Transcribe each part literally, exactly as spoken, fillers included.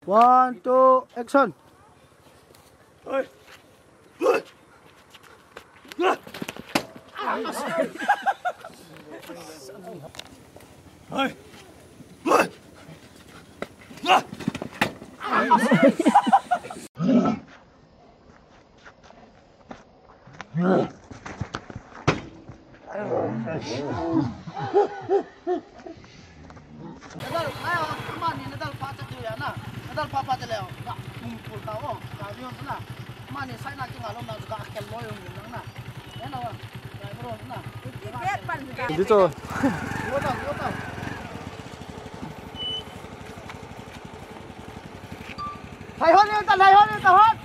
One, two, action. Nadal, ai, amani nadal pa cha tu ya na. Nadal pa pa cha leo. Na, mung pul ta o. Ka ni on na. Amani sai na ki ngalom na ka kel lo yong na. Ya na wa. Driver on na. Iti bet pan. Iti to. Yo ta, yo ta. Hai hon, hai hon, hai hon.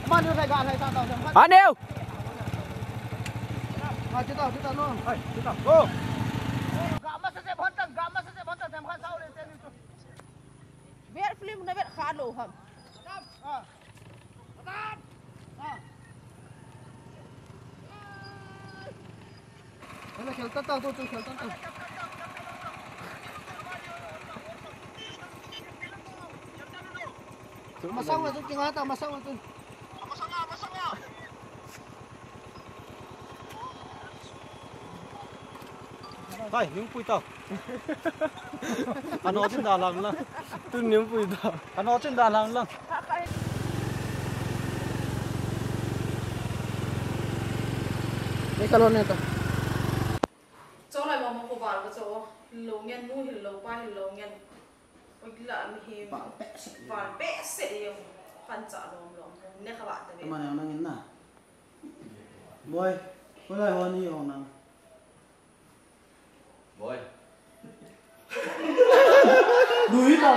Manu hai ga hai ta ta. Aneu. Hai, kita, kita no. Hai, kita. Go. Ga ma sa se bon ta, ga ma sa se bon ta, sem khan sao le se ni tu. Bet film na bet kha lo ham. Ah. Ah. Hello, khel tan tau, tu, tu, khel tan tau. Masang na tu, kinga ta, masang na tu. Hai, ning pui tau. Ano chin da lang lang. Tu ning pui tau. Ano chin da lang lang. Ni kalon ni ta. Chawlai mama ko val ka chaw. Hil lo ngen, nu hil lo, pa hil lo ngen. Oi la mi hi. Val behseh. Val behseh e. Khan cha lom lom. Ne kha ba ta ve. Ama nang nang in na. Boy, ko lai hon hi ong nang. Boy. Lui ta.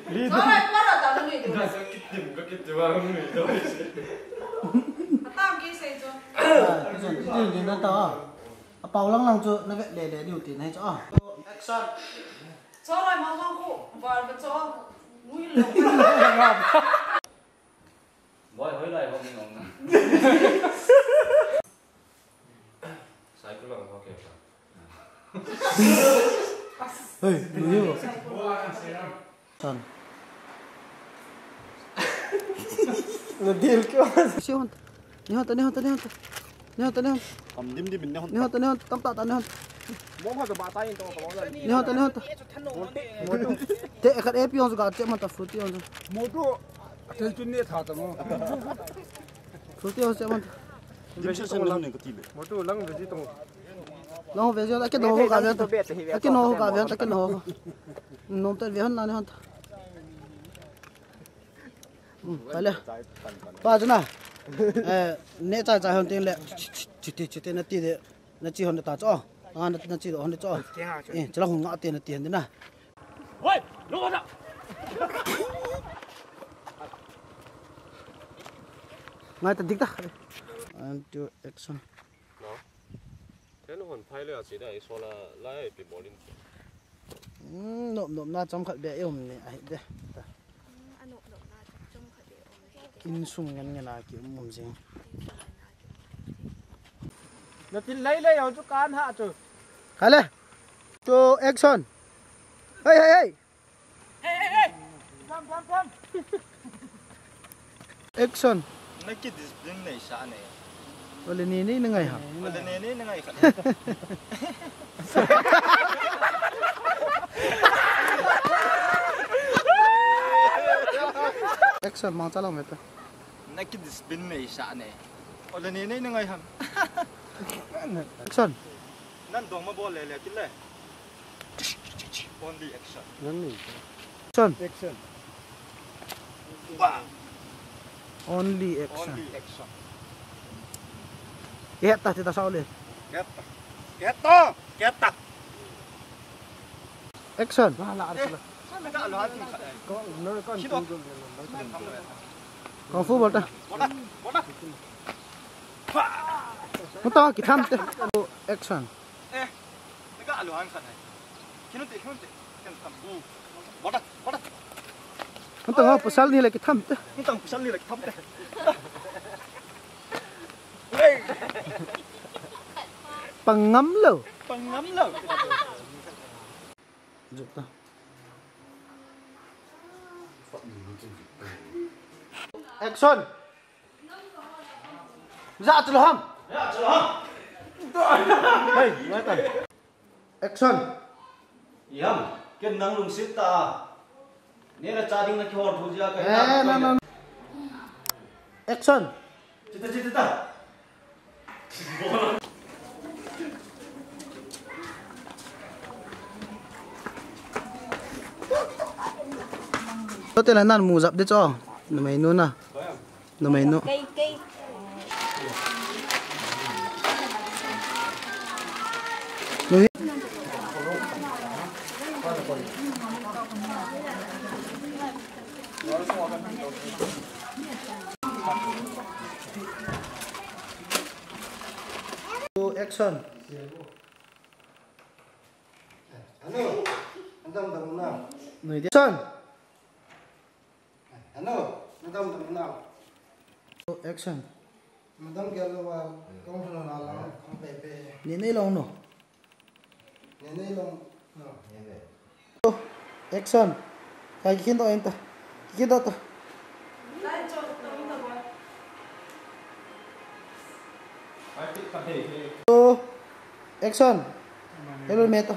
Lui ta. Chawlai ko ra ta lui ta. Ka kitim, ka kitim a lui ta. Atam ki sei chu. Ah, ka chon kitim din na ta. A pau lang lang chu na vet le le diu ti na hi chu a. Action. Chawlai ma ma ko val ba chaw. Lui lo. Boy, hoi lai hoi ni ong na. Cycle lang ho ke pa. Hey, lui yo. Chan. Na deal kyo. Si hon. Ni hon ta, ni hon ta, ni hon ta. Ni hon ta, ni hon. Kam dim dim ni hon. Ni hon ta, ni hon. Tam ta ta ni hon. Mo kha ta ba ta in to ka mo la. Ni hon ta, ni hon ta. Te khat A P hon ga che man ta fruity hon. Mo to. Te chun ne tha ta mo. Fruity hon che man ta. Dim se se ni hon ka ti le. Mo to lang ve ji tong. Lang ve ji ta ke no ho ga ve ta. Ke no ho ga ve ta ke no ho. Nom ta ve hon la ni hon ta. Hmm, ta le. Pa chu na. Eh, ne chai chai hon ting le. Chi, chi, chi, chi, na ti de. Na chi hon ta chu. Ah, na, na chi hon chu. Eh, chala hon nga te na ti hon na. Hoi, lo da. Ngai ta dik ta. And your action. No. Then hon phai le a chi da i so la la e pi molin. Hmm, nop nop na chom khat be e um ni a hi de. Ta. Hmm, a nop nop na chom khat be um ni. Insung ngen ngen a ki um um jing. Na til lai lai hon chu kan ha chu. Kale. To action. Hey, hey, hey. Hey, hey, hey. Come, come, come. Action. Na ki discipline nei sa ne. Ole ni ni na ngai ha. Ole ni ni na ngai kha. Action, mang cha long ve ta. Na ki discipline nei sa ne. Ole ni ni na ngai ham. Action. Nan dong ma bol le le kit le. Only action. Nang ni. Action. Action. Ba. Only action. Only action. Keta, tita sa uli. Keta. Keta. Keta. Action. Wala, ala sila. Ka lo hati ka. Ko, no, ko. Kung fu bol ta. Bol ta. Bol ta. Muta ki tham te. Action. Eh, naga alu han khat hai. Kinu te, kinu te. Kan tham bu. Bota, bota. Hantang pasal ni la ki tham te. Hantang pasal ni la ki tham te. Hey. Pangam lo. Pangam lo. Jop ta. Action. Za chalo ham. Za chalo ham. Hey, wait. Action. Yam, ken nang lungset ta. Nela cha ding na kihol thu jia ka. Eh, no, no. Action. Chita, chita, chita. Tote la nan mu jap de cho. Numei nu na. Numei nu. Kei, kei. Nu hi. Action. Hello. Madam, madam, madam. Noi de. Action. Hello. Madam, madam, madam. Action. Madam, kya lo ba? Kong lo na la, kong pe pe. Ni nei long no. Ni nei long no. Action. Kai kikin to enta. Kikin to to. Action. Hello, meta.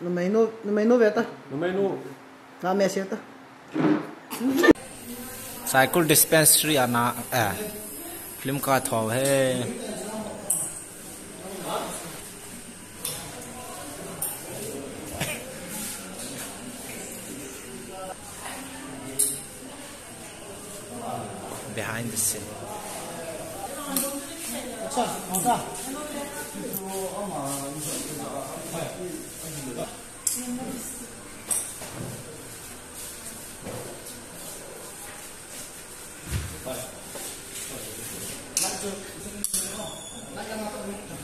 Numei nu, numei nu veta. Numei nu. Na message ta. Saikul Dispensary ana, eh, film ka tho he. Behind the scene.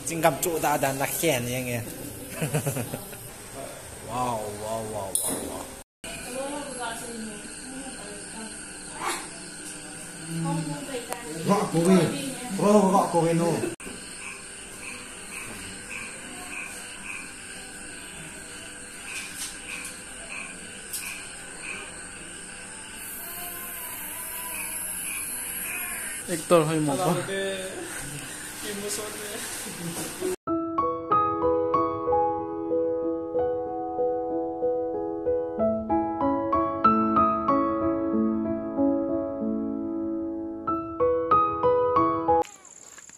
Chingam chu da da na khen yang e. Wow, wow, wow, wow, wow. Rock away. Bro, rock away, no. Actor hoi mo ba.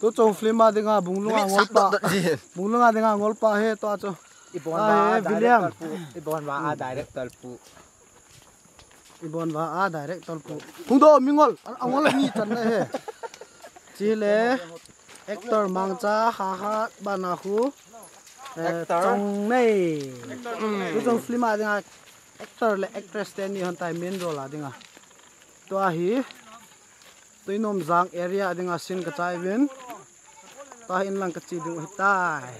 Tu chong film a dinga Bunglung a ngolpa. Bunglung a dinga ngolpa he tu a chu. Ibon va director pu. Ibon va a director pu. Ibon va a director pu. Hung do mi ngol. A ngol ni chan na he. Chile actor Mangcha ha ha bana khu. Actor. Chong nei. Tu chong film a dinga actor le actress teni hon tai main role a dinga. Tua hi Tuinomjang area dinga scene ka chai vin. Tua hi inlang ka chi ding u hitai.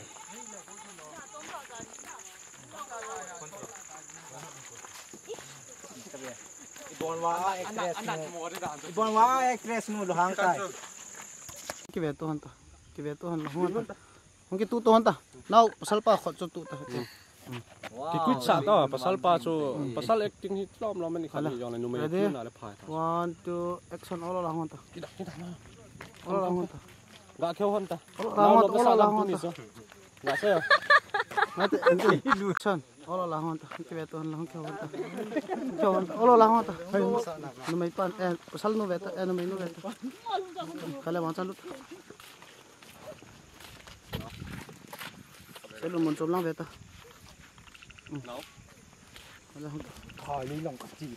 Ibon va actress nu. Ibon va actress nu lo hang tai. Kive tu hon ta. Kive tu hon lo hon ta. Hung kitu tu hon ta. Nau, pasal pa khot chu tu ta. Kikwit sa ta, pasal pa chu, pasal acting hi lom lom ni khat ni jong le numei pi na le phai ta. One, two, action, olo la hon ta. Kida, kida na. Olo la hon ta. Ga kheo hon ta. Olo la hon ta, olo la hon ta. Ga se. Action. Olo la hon ta. Kive tu hon la hon kheo hon ta. Kheo hon ta. Olo la hon ta. Numei pan, eh, pasal nu ve ta, eh, numei nu ve ta. Kale wan chalut. Selu mun chom lang ve ta. Lo. Ala hung. Kha ni long ka chi.